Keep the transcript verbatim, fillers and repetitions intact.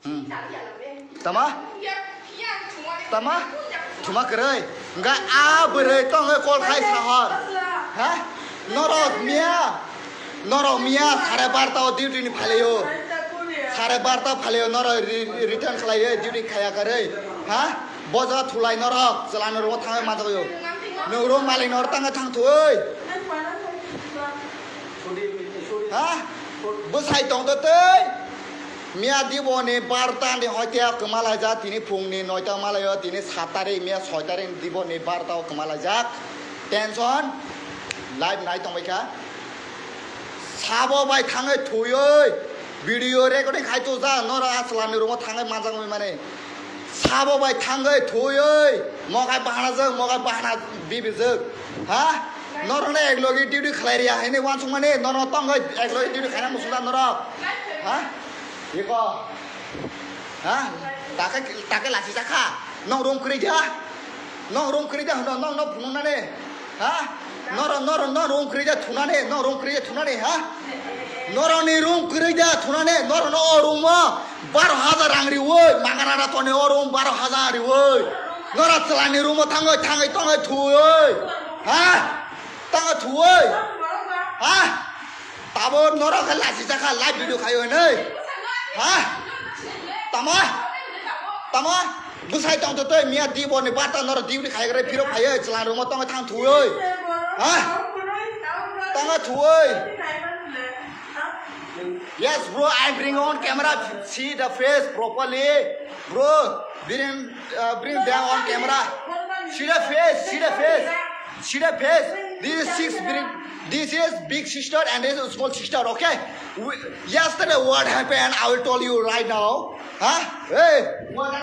Tama? Tama? Thuma kwrwi. Hwnkhe a bwrwi tongwi call khai sahor. Ha? Norok miya. Norok miya sare barta o duty ni phalaio. Sare barta phalaio norok re-, return khlaio duty khaya kwrwi. Ha? Boja thulai norok chwlani rogo thangwi manjagwio. Nwng room malik norok tangwi thang thwi. Ha? Bwsai tongtwtwi. Miya diboni barta ni hoite kwma laijak, tini phungni noita malaio, tini sat tarik, miya soi tarik diboni barta o kwma laijak. Tension, live nai tongbaikha. Sabo bai thangwi thwiwi video recording khai tuja, noro aswlani room o thangwi manjakmani mani. Sabo bai thangwi thwiwi mokai bahana jwk, mokai bahana bibijwk. Ha? Norokno eklogi duty khlai riya hini wansukmani, norokno tongwi eklogi duty khaina muchungda norok. Ha? Iko. Ha? Take, take lasi jakha. Nong room kwrwi dia. Nong room kwrwi dia hwno, nong no phunuknani. Ha? Noro, noro, noro room kwrwi dia thunani, noro room kwrwi dia thunani, ha? Noroni room kwrwi dia thunani, noro no o room o baro hajar rang riwi, mangana da toni o room baro hajar riwi. Noro chwlani room o thangwi, thangwi, tongwi thwiwi. Ha? Tangwi thwiwi. Ha? Tabo norok khe lasi jakha live video khayo hinwi. Ha? Tama? Tama? Bwsai tongtwtwi miya diboni barta norok duty khaigrwi phirok phaiwi chwla room o tongwi thang thwiwi. Ha? Tangwi thwiwi. Yes, bro, I bring on camera. See the face properly. Bro, bring, uh, bring them on camera. See the face, see the face. See the face. This is six bring, this is big sister and this is small sister, okay? We, yesterday what happened, I will tell you right now. Huh? Hey, what